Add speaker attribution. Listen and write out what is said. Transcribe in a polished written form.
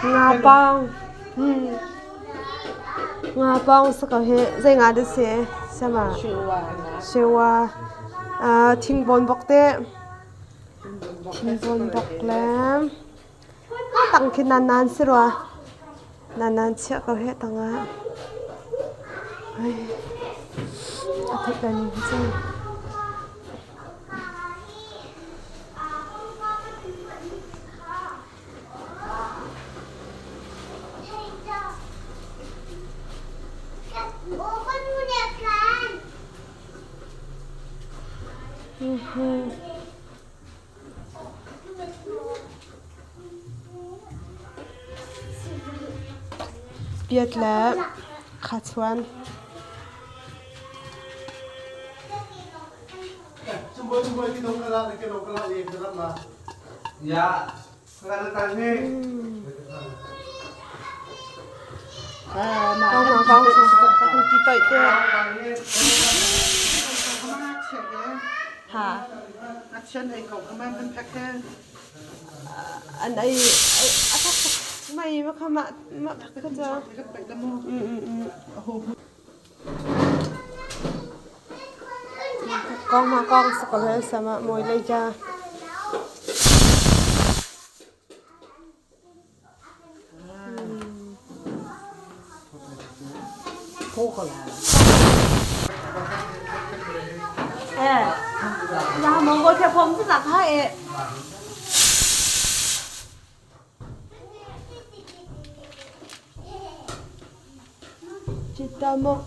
Speaker 1: Nga pawng. Nga pawng si ko hi. Zei nga dah si? Sama. Shewa. Thingbawn bok te. Thingbawn bok le. Tang khi nan nan si rua. Nan nan chiah ko he tang ah. Ai. A theih lai ning hi cu. Piat le khachuan. An ei a thak mei ma kha mah mah thak kha cu. Kong ma kong sakal he sama moi lei ja. 然后芒果吃pommes 是咋开的？知道吗？